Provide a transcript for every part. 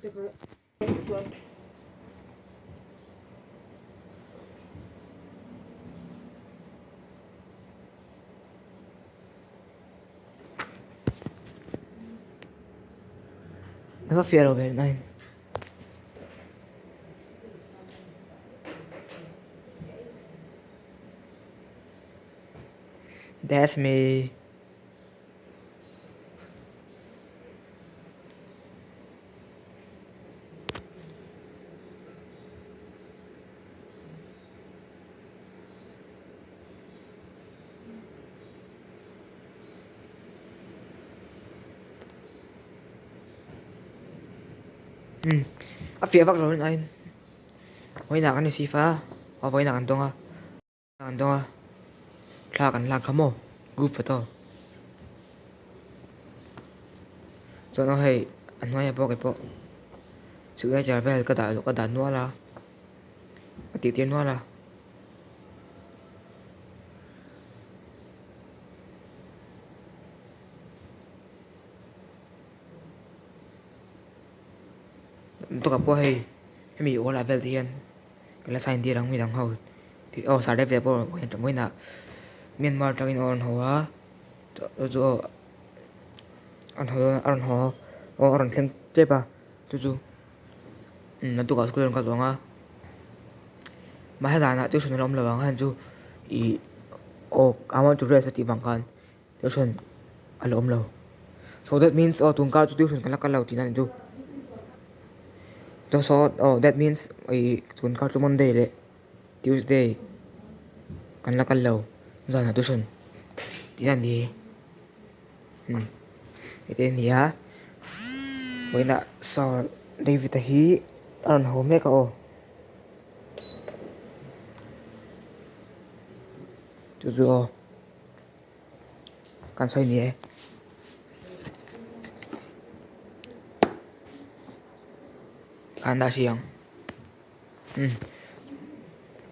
Ka fiah lo ve nai. That's me. Um a fiah vak lo in aiin vawiinah kan receive a aw vawiinah kan dawng a. Kan dawng a, thla kan lak kha maw group photo chuan aw hei a hnuaiah pawh keipawh signature vel ka dah ka dah nual a ka tih tir nual a. Tukah pawh hei hemi wall ah vel te hian ka la sign tir ang midang ho tih aw sir te pawh vawiinah Myanmar atangin aw a rawn haw a chu chu aw a rawn haw a rawn haw aw a rawn thleng tep a chu chu naktukah school a rawn kal tawh ang a mahse zanah tuition a la awm lo ang a chu ih aw I want to rest a tih vang khan tuition a la awm lo so that means aw tun kar chu tuition kan la kal lo tihna a ni chu so aw that means ih tun kar chu monday leh tuesday kan la kal lo zanah tuition tihna a ni umm heti a ni a vawiinah sir David a hi a rawn haw mek a aw. Chu chu aw. Kan sawi ni e. Kan dah si ang. Um.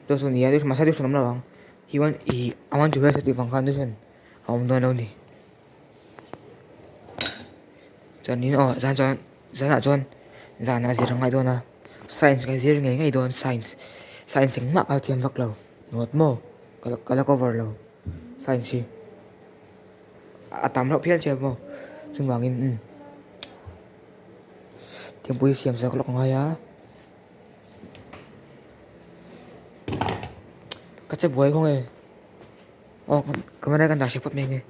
Chu chu ni a, chu mahse chu awm lo ang. He want he I want to rest a tih vang khan chu chuan a awm dawn lo ni. Chuanin aw zan chuan zanah chuan zanah zir a ngai dawn a. Science ka zir ngei ngei dawn science. Science engmah ka thiam vak lo. Nawt maw? Ka la cover lo. Science hi a tam loh phian sia maw chuvangin umm thingpui siam sak lawk a ngai a ka che buai kawng e aw camera kan dah hrep phawt mai ang e.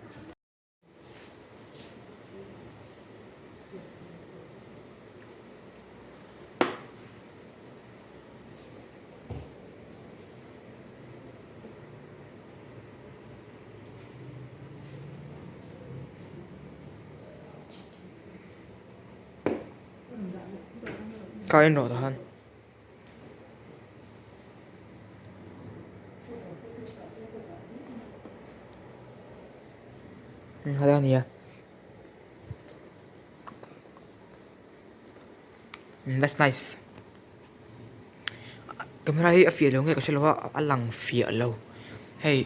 Ka en rawh tahan. Hal a nia. That's nice. Camera hi a fiah lo nge ka hre lo a a lang fiah lo hei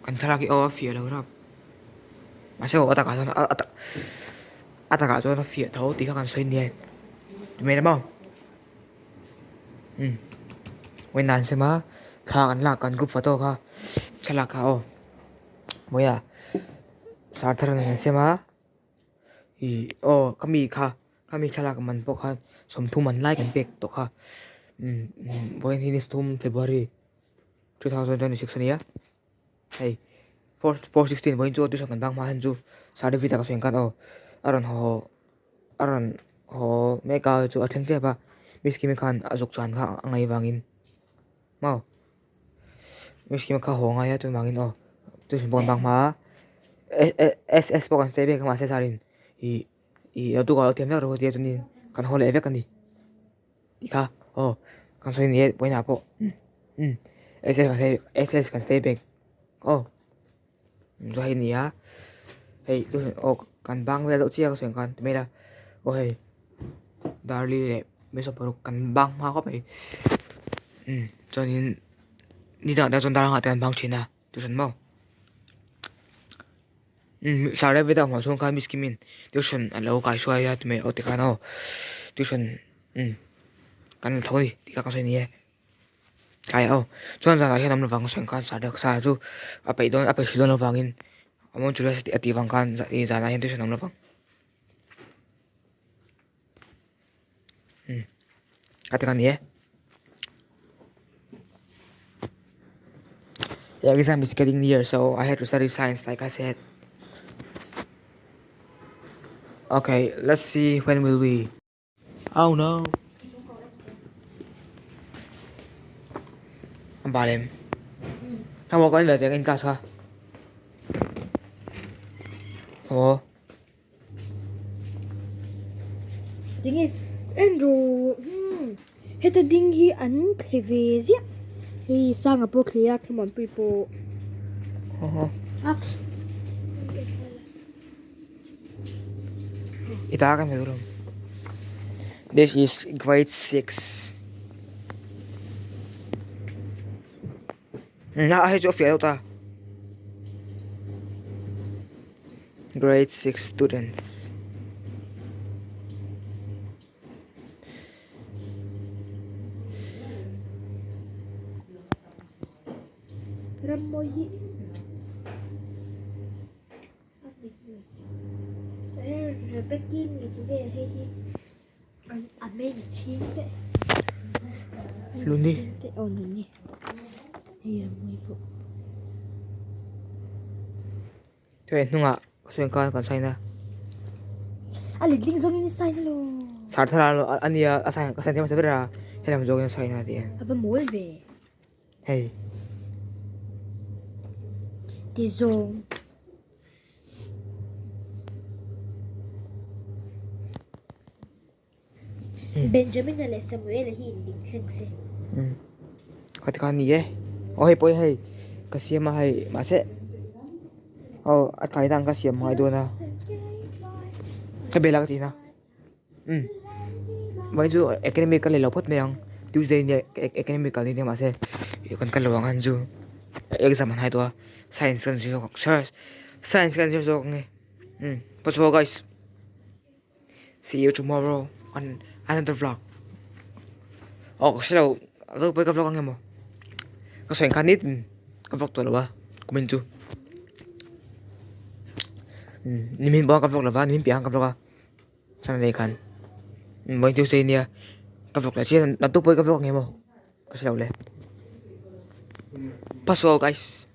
kan thlalak hi aw a fiah lo rap mahse aw a takah chuan a tak a takah chuan a fiah tho tih kha kan sawi nia ti mai la maw umm vawiin an sem a thla kan lak kan group photo kha thlalak kha aw vawiin ah sar thar an sem a ih aw ka mi kha. Khami thlalak man pawh khan sawmthum an lai kan pek tawh kha umm vawiin hi ni sawmthum February 2026 ania hei 4:16 vawiin chu tuition kan bang hma hian chu Sir David-a ka sawi ang khan aw a rawn haw a rawn haw mek a chu a thleng tep a Miss Kimi khan a zuk chan kha a ngaih vangin maw Miss Kimi kha haw ngai a chuvangin aw tuition pawh kan bang hma a S S pawh kan sawi vek a mahse sir-in ih. Ih a tukah thiam vek rawh tia chuanin kan haw leh vek a ni tih kha aw kan sawi ni e vawiinah pawh umm S S kan stay back aw chu hei a ni a hei chu aw kan bang vel deuh chiah ka sawi ang khan ti mai ila aw hei darli leh hmeichhe paruk kan bang hma khawp mai umm chuanin nidangah te chuan dar nghah te an bang thin a. Tuition maw? Umm sir David-a hmuh chhung khan Miss Kim-in tuition a lo kaihruai a ti mai aw tikhan aw tuition umm kan la tho a ni tih kha ka sawi a ni e. Tlai aw chuan zanah hian awm lovang sawi ang khan sir David-a chu a peih dawn a peih hrih dawn avangin a mawn chu a tih vang khan zanah hian tuition a awm lovang. Ka ti ni e. The exam is getting near, so I had to study science like I said. Okay, let's see when will we. Oh no. Ang balem. Ang wak ko in class ka. Oh. Tinge en rawh hmm heta ding hi an thle ve ziah hei sanga pawh a thle a thlamuanpui pawh a. This is grade 6. Na hei chu a fiah deuh ta. Grade 6 students. Rammawi hi Rebecca mit vel hei hi. A hmel chhing te Luni aw luni hei rammawi pawh. Chuan hnungah sawn khan kan sign a. A letling zawngin i sign alo. Sar thar a ania a sign ka sign thiam hmasa ber a helam zawngin a sign a tih A va mawl ve. Hei. Ti zawng. Benjamina leh Samuela hi inding thleng se. Umm kha tikhan ni e aw hei pawh hi hei ka siam a hei mahse aw a tlai dan ka siam ngai dawn a ka bela ka tihna. Umm vawiin chu academy ka lei lo phawt mai ang Tuesday nia academy kal ni nia mahse kan kal lo ang an chu exam an hai tawh a science kan zir zawk ang science kan zir zawk ang e umm first of all guys see you tomorrow on another vlog aw ka hrelo a pawh ka vlog ang emaw ka sawi ang khan nitin ka vlog tawh lo a kumin chu umm nimin pawh ka vlog lo va nimin piah khan ka vlog a. Sunday khan vawiin Tuesday nia ka vlog leh chian naktuk pawh hi ka vlog ang em aw ka hre lo le pass aw guys.